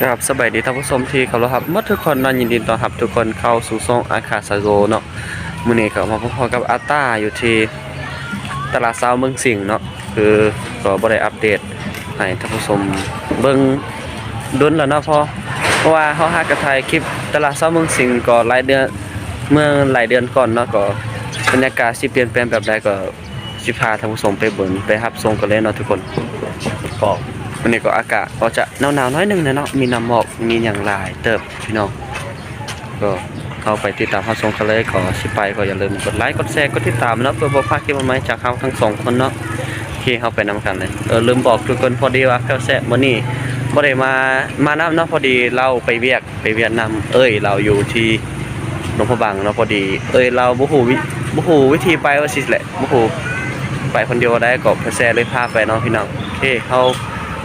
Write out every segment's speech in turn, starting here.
ครับ สบายดีท่านผู้ชมที่เคารพครับ หมดทุกคนเนาะ ยินดีต้อนรับทุกคนเข้าสู่ช่องอาคาซาโกเนาะ มื้อนี้ก็มาพบกับอาต้าอยู่ที่ตลาดเช้าเมืองสิงห์เนาะ คือก็บ่ได้อัปเดตให้ท่านผู้ชมเบิ่งดนแล้วเนาะ เพราะ เพราะว่าเฮาหากะถ่ายคลิปตลาดเช้าเมืองสิงห์ก็หลายเดือน เมื่อหลายเดือนก่อนเนาะ ก็บรรยากาศสิเปลี่ยนแปลงแบบใดก็ สิพาท่านผู้ชมไปเบิ่ง ไปรับชมกันเลยเนาะทุกคน ก็มื้อนี้ก็อากาศก็จะหนาวๆ หน่อยหนึ่งนะเนาะ มีน้ำหมอก มีหยังหลายเติบพี่น้อง ก็เข้าไปติดตามรับชมกันเลย ก็สิไปก็อย่าลืมกดไลก์ กดแชร์ กดติดตามเนาะ เพื่อบ่พลาดคลิปใหม่ๆ จากเราทั้งสองคนเนาะ โอเค เราไปนำกันเลย เออ ลืมบอกทุกคน พอดีว่าแฟวแซะมื้อนี้บ่ได้มา มานำเนาะ พอดีลาวไปเวียก ไปเวียดนาม เอื้อยลาวอยู่ที่หลวงพระบางเนาะ พอดีเอื้อยลาวบ่ฮู้วิ บ่ฮู้วิธีไปว่าซั่นแหละ บ่ฮู้ไปคนเดียวได้ ก็แฟวแซะเลยพาไปเนาะพี่น้อง โอเค เฮา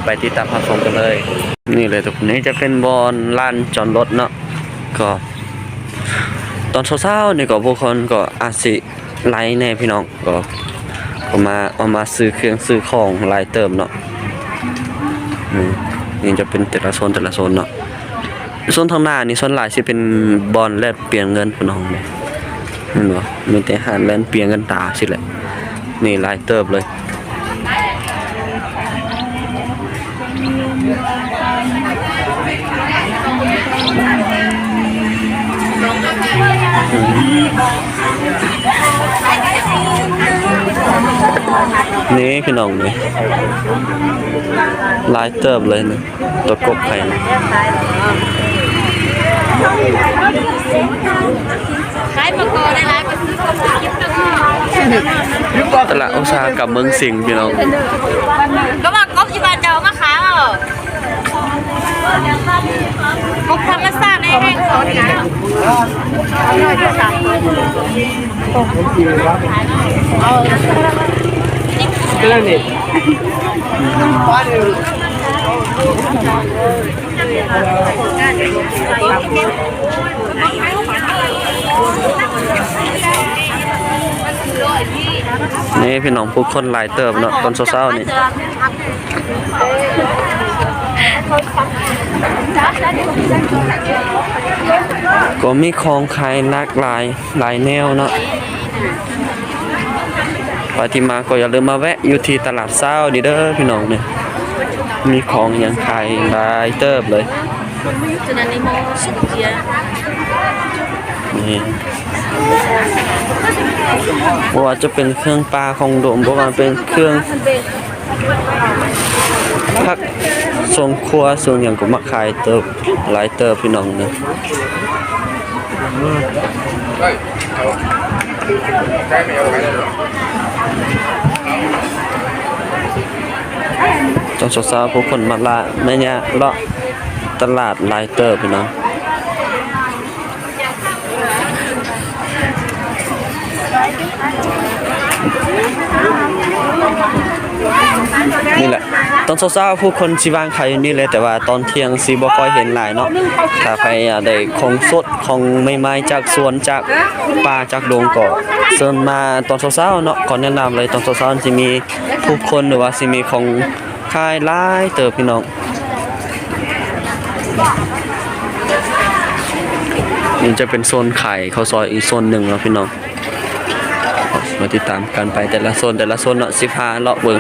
ไปติดตามรับชมกันเลย นี่เลยทุกคน นี่จะเป็นบ่อนลานจอดรถเนาะ ก็ตอนเช้าๆ นี่ก็ผู้คนก็อาจสิ หลายแน่พี่น้อง ก็ ก็มา เอามาซื้อเครื่องซื้อของหลายเติบเนาะ อืม นี่จะเป็นแต่ละโซน แต่ละโซนเนาะ โซนทางหน้านี่ส่วนหลายสิเป็นบ่อนแลกเปลี่ยนเงินพี่น้อง เห็นบ่ มีแต่ร้านแลกเปลี่ยนเงินตราซี้แหละ นี่หลายเติบเลย นี่พี่น้อง นี่หลายเติบเลยนี่ ตัวกกไข่นี่ ຂາຍໝາກກໍໄດ້ຫຼາຍກວ່າຊື້ກົບກິນເນາະ ຕະຫຼາດອຸດສາຫະກຳເມືອງສິງພີ່ນ້ອງ ກໍວ່າກົບຊິວ່າຈະເອົາມາຂາຍເອົາ ກົບທຳມະຊາດໃນແຫ້ງເຂົານີ້ນະ ນີ້ພີ່ນ້ອງ ຜູ້ຄົນຫຼາຍເຕີບເນາະ ຕອນເຊົ້າໆນີ້ ກໍມີຂອງຂາຍຫຼາກຫຼາຍ ຫຼາຍແນວເນາະ ໄປທີ່ມາກໍຢ່າລືມມາແວະຢູ່ທີ່ຕະຫຼາດເຊົ້ານີ້ເດີພີ່ນ້ອງ ນີ້ ມີຂອງຫຍັງຂາຍຫຼາຍເຕີບເລີຍ ນີ້ ບໍ່ວ່າຈະເປັນເຄື່ອງປ່າຂອງດົງ ບໍ່ວ່າເປັນເຄື່ອງ ຜັກ ສວນຄົວ ສວນຫຍັງກໍມາຂາຍເຕີບ ຫຼາຍເຕີບພີ່ນ້ອງເດີ ຕອນເຊົ້າໆ ຜູ້ຄົນມາລະ ມາຍາເລາະຕະຫຼາດຫຼາຍເຕີບພີ່ນ້ອງ. ນີ້ແຫຼະ ຕອນເຊົ້າໆ ຜູ້ຄົນຊິວາງຂາຍຢູ່ນີ້ແຫຼະ ແຕ່ວ່າຕອນທ່ຽງຊິບໍ່ຄ່ອຍເຫັນຫຼາຍເນາະ ຖ້າໃຜຢາກໄດ້ຂອງສົດ ຂອງໃໝ່ໆ ຈາກສວນ ຈາກປ່າ ຈາກດົງ ກໍເຊີນມາຕອນເຊົ້າໆ ເນາະ ຂໍແນະນຳເລີຍ ຕອນເຊົ້າໆ ຊິມີຜູ້ຄົນ ຫຼືວ່າຊິມີຂອງ ຂາຍຫຼາຍເຕີບພີ່ນ້ອງ ນີ້ຈະເປັນໂຊນຂາຍເຂົ້າຊອຍອີກໂຊນໜຶ່ງເນາະພີ່ນ້ອງ ມາຕິດຕາມກັນໄປແຕ່ລະໂຊນ ແຕ່ລະໂຊນເນາະ ຊິພາເລາະເບິ່ງ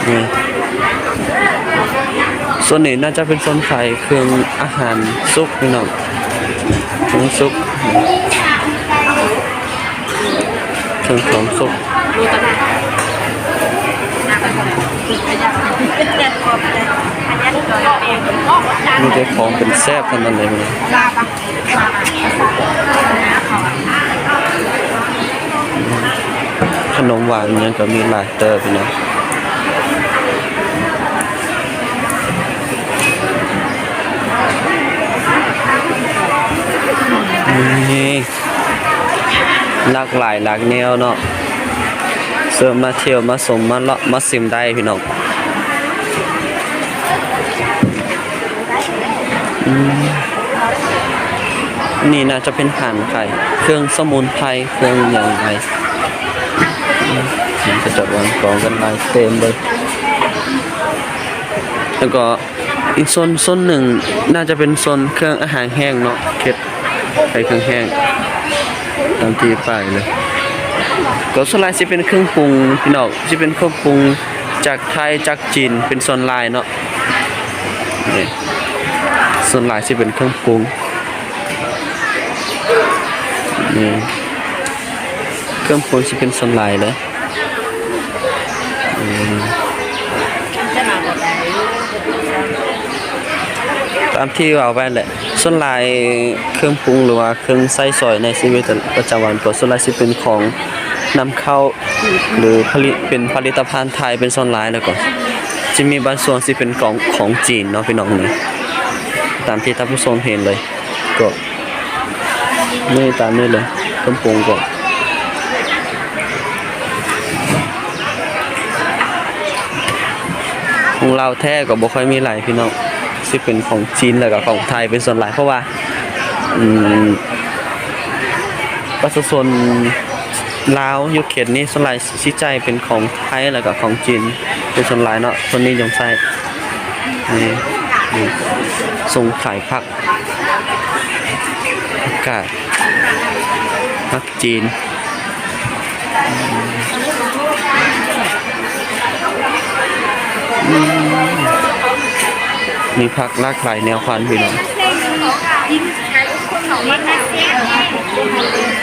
ນີ້ ໂຊນນີ້ໜ້າຈະເປັນໂຊນຂາຍເຄື່ອງອາຫານສຸກພີ່ນ້ອງ ເຄື່ອງສຸກ ເຄື່ອງຂອງສຸກ ມີແຕ່ຂອງເປັນແຊບເທົ່ານັ້ນເລີຍ ຂະໜົມຫວານຫຍັງກໍມີຫຼາຍເຕີບເນາະ ນີ້ ຫຼາກຫຼາຍຫຼາກແນວເນາະ ເຊີນມາທ່ຽວ ມາຊົມ ມາເລາະ ມາຊິມໄດ້ພີ່ນ້ອງ ອືມ ນີ້ໜ້າຈະເປັນຮ້ານຂາຍເຄື່ອງສະໝຸນໄພ ເຄື່ອງຫຍັງໄປ ອືມ ຈອດວາງກອງກັນຫຼາຍເຕັມເລີຍ. ແລ້ວກໍອີກໂຊນ ໂຊນໜຶ່ງໜ້າຈະເປັນໂຊນເຄື່ອງອາຫານແຫ້ງເນາະ ເຮັດໃຫ້ເຄື່ອງແຫ້ງຕາມທີ່ປ້າຍເລີຍ. ກໍສ່ວນຫຼາຍຊິເປັນເຄື່ອງປຸງພີ່ນ້ອງ ຊິເປັນເຄື່ອງປຸງຈາກໄທ ຈາກຈີນເປັນສ່ວນຫຼາຍເນາະ. ນີ້ ສ່ວນຫຼາຍຊິເປັນເຄື່ອງປຸງ ນີ້ ເຄື່ອງປຸງຊິເປັນສ່ວນຫຼາຍເລີຍ. ອືມ ຕາມທີ່ເວົ້າໄປແຫຼະ ສ່ວນຫຼາຍເຄື່ອງປຸງ ຫຼືວ່າເຄື່ອງໃຊ້ສອຍໃນຊີວິດປະຈຳວັນ ກໍສ່ວນຫຼາຍຊິເປັນຂອງນຳເຂົ້າ ຫຼືຜະລິດ ເປັນຜະລິດຕະພັນໄທເປັນສ່ວນຫຼາຍ ແລ້ວກໍຊິມີບາງສ່ວນຊິເປັນຂອງ ຂອງຈີນເນາະພີ່ນ້ອງ ນີ້ ຕາມທີ່ທ່ານຜູ້ຊົມເຫັນເລີຍ. ກໍນີ້ຕາມນີ້ເລີຍ ເຄື່ອງປຸງກໍ ຂອງລາວແທ້ກໍບໍ່ຄ່ອຍມີຫຼາຍພີ່ນ້ອງ ຊິເປັນຂອງຈີນ ແລ້ວກໍຂອງໄທເປັນສ່ວນຫຼາຍ ເພາະວ່າ ອືມ ປະຊາຊົນລາວຢູ່ເຂດນີ້ສ່ວນຫຼາຍຊິໃຊ້ເປັນຂອງໄທ ແລ້ວກໍຂອງຈີນເປັນສ່ວນຫຼາຍເນາະ ເພິ່ນນິຍົມໃຊ້. ນີ້ ນີ້ ຊົງຂາຍຜັກ ຜັກກາດ ຜັກຈີນ ອືມ ມີຜັກຫຼາກຫຼາຍແນວພັນພີ່ນ້ອງ.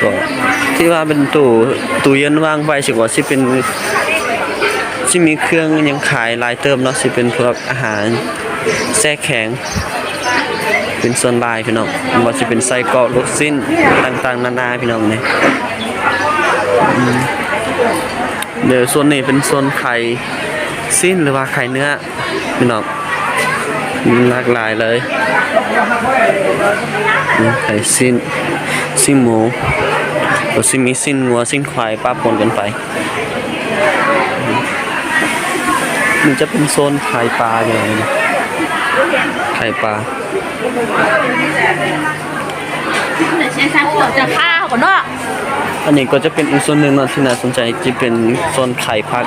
ກໍທີ່ວ່າເປັນຕູ້ ຕູ້ເຢັນວາງໄວ້ ຊິວ່າຊິເປັນ ຊິມີເຄື່ອງຫຍັງຂາຍຫຼາຍເຕີບເນາະ ຊິເປັນພວກອາຫານແຊ່ແຂງເປັນສ່ວນຫຼາຍພີ່ນ້ອງ ບໍ່ວ່າຊິເປັນໄສ້ກອກ ລູກຊີ້ນ ຕ່າງໆນານາພີ່ນ້ອງນີ້. ອືມ ແລ້ວສ່ວນນີ້ເປັນສ່ວນຂາຍຊີ້ນ ຫຼືວ່າຂາຍເນື້ອ ພີ່ນ້ອງ ຫຼາກຫຼາຍເລີຍ ອືມ ຂາຍຊີ້ນ ຊີ້ນໝູ ກໍຊິມີຊີ້ນງົວ ຊີ້ນຄວາຍປະປົນກັນໄປ. ນີ້ຈະເປັນໂຊນຂາຍປາຢູ່ ຂາຍປາ. ຈະຂ້າເຂົາເນາະ ອັນນີ້ກໍຈະເປັນອີກໂຊນໜຶ່ງເນາະທີ່ໜ້າສົນໃຈ ຈະເປັນໂຊນຂາຍຜັກ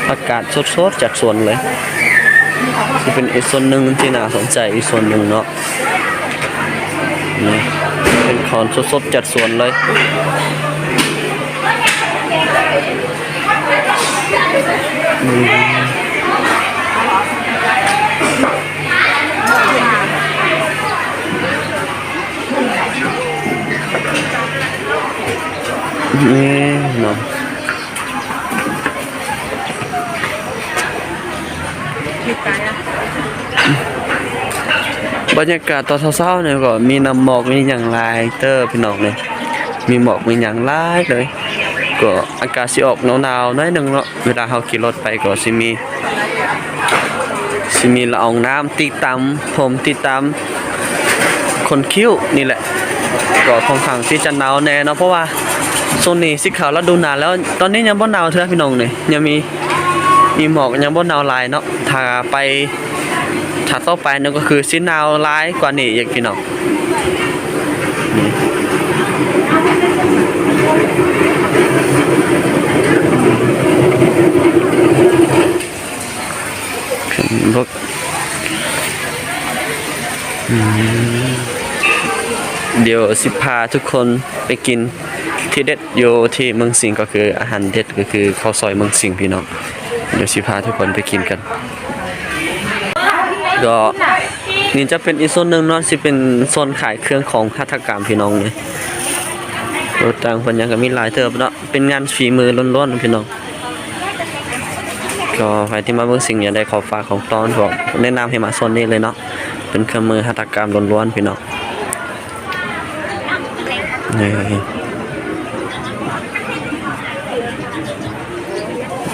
ຜັກກາດສົດໆຈາກສວນເລີຍ ຈະເປັນອີກໂຊນໜຶ່ງທີ່ໜ້າສົນໃຈອີກໂຊນໜຶ່ງເນາະ. ນີ້ເປັນຂອງສົດໆຈາກສວນເລີຍ. ອືມ ນີ້ເນາະ ບັນຍາກາດຕອນເຊົ້າໆນີ້ກໍມີນ້ຳໝອກມີຫຍັງຫຼາຍເຕີບພີ່ນ້ອງເອີຍ ມີໝອກມີຫຍັງຫຼາຍເລີຍ ກໍອາກາດຊິອອກໜາວໆໜ້ອຍໜຶ່ງເນາະ. ເວລາເຮົາຂີ່ລົດໄປກໍຊິມີ ຊິມີລະອອງນ້ຳຕິດຕາມຜົມ ຕິດຕາມ ຄົນຄິ້ວນີ້ແຫຼະ ກໍຂ້ອນຂ້າງທີ່ຈະໜາວແດ່ເນາະ ເພາະວ່າຊ່ວງນີ້ຊິເຂົ້າລະດູໜາວແລ້ວ ຕອນນີ້ຍັງບໍ່ໜາວເທື່ອພີ່ນ້ອງເອີຍ ຍັງມີ ມີໝອກ ຍັງບໍ່ໜາວຫຼາຍເນາະ. ຖ້າໄປ ຖ້າຕໍ່ໄປນັ້ນກໍຄືຊິໜາວຫຼາຍກວ່ານີ້ອີກພີ່ນ້ອງ. ຂຶ້ນລົດ ອືມ ດຽວຊິພາທຸກຄົນໄປກິນທີ່ເດັດຢູ່ທີ່ເມືອງສິງ ກໍຄືອາຫານເດັດກໍຄືເຂົ້າຊອຍເມືອງສິງພີ່ນ້ອງ. ດຽວຊິພາທຸກຄົນໄປກິນກັນ. ກໍນີ້ຈະເປັນອີກໂຊນໜຶ່ງເນາະ ຊິເປັນໂຊນຂາຍເຄື່ອງຂອງຫັດຖະກຳພີ່ນ້ອງເອີຍ. ລົດຕ່າງເພິ່ນຫຍັງກໍມີຫຼາຍເຕີບເນາະ ເປັນງານຝີມືລ້ວນໆພີ່ນ້ອງ. ກໍໃຜທີ່ມາເມືອງສິງ ຢາກໄດ້ຂອງຝາກຂອງຕ້ອນ ກໍແນະນຳໃຫ້ມາໂຊນນີ້ເລີຍເນາະ ເປັນເຄື່ອງມືຫັດຖະກຳລ້ວນໆພີ່ນ້ອງ. ນີ້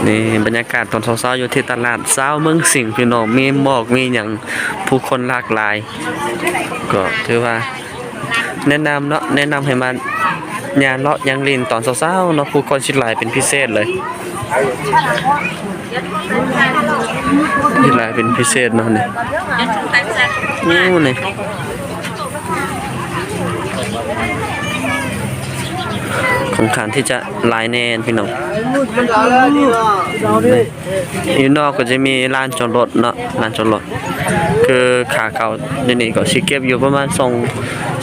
ນີ້ບັນຍາກາດຕອນເຊົ້າໆຢູ່ທີ່ຕະຫຼາດເຊົ້າເມືອງສິງພີ່ນ້ອງ ມີໝອກມີຫຍັງ ຜູ້ຄົນຫຼາກຫຼາຍ ກໍຖືວ່າ ແນະນຳເນາະ ແນະນຳໃຫ້ມາຍ່າງເລາະຍ່າງຫຼິ້ນຕອນເຊົ້າໆເນາະ ຜູ້ຄົນຊິຫຼາຍເປັນພິເສດເລີຍ ຊິຫຼາຍເປັນພິເສດເນາະນີ້. ໂອ້ ນີ້ ຂ ຂ້ອນຂ້າງທີ່ຈະຫຼາຍແນ່ພີ່ນ້ອງ. ຢູ່ນອກກໍຈະມີລານຈອດລົດເນາະ ລານຈອດລົດ. ຄືຄ່າເຂົ້າຢູ່ນີ້ກໍຊິເກັບຢູ່ປະມານສອງ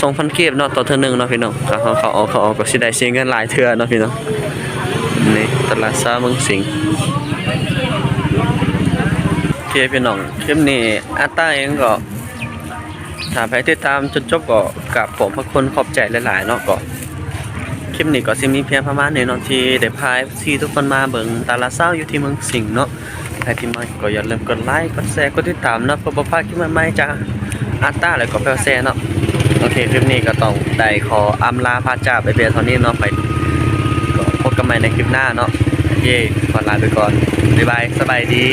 ສອງພັນກີບເນາະ ຕໍ່ເທື່ອໜຶ່ງເນາະພີ່ນ້ອງ. ຄ່າເຂົ້າ ເຂົ້າອອກ ເຂົ້າອອກ ກໍຊິໄດ້ເສຍເງິນຫຼາຍເທື່ອເນາະພີ່ນ້ອງ. ນີ້ຕະຫຼາດເຊົ້າເມືອງສິງ. ໂອເຄພີ່ນ້ອງ ຄລິບນີ້ອາຕ້າເອງກໍ ຖ້າໃຜຕິດຕາມຈົນຈົບກໍກາບຂອບພະຄຸນຂອບໃຈຫຼາຍໆເນາະ. ກໍຄລິບນີ້ກໍຊິມີພຽງປະມານນີ້ເນາະ ທີ່ໄດ້ພາເອັຟຊີທຸກຄົນມາເບິ່ງຕະຫຼາດເຊົ້າຢູ່ທີ່ເມືອງສິງເນາະ. ໃຜທີ່ມັກກໍຢ່າລືມກົດໄລ ກົດແຊ ກົດຕິດຕາມເນາະ ເພື່ອບໍ່ພາດຄລິບໃໝ່ໆຈາກອາຕ້າ ແລະກໍແພວແຊເນາະ. ໂອເຄ ຄລິບນີ້ກໍຕ້ອງໄດ້ຂໍອຳລາພາຈາກໄປພຽງເທົ່ານີ້ເນາະ. ໄປ ກໍພົບກັນໃໝ່ໃນຄລິບໜ້າເນາະ. ເຢ້ ຂໍລາໄປກ່ອນ ບາຍບາຍ ສະບາຍດີ.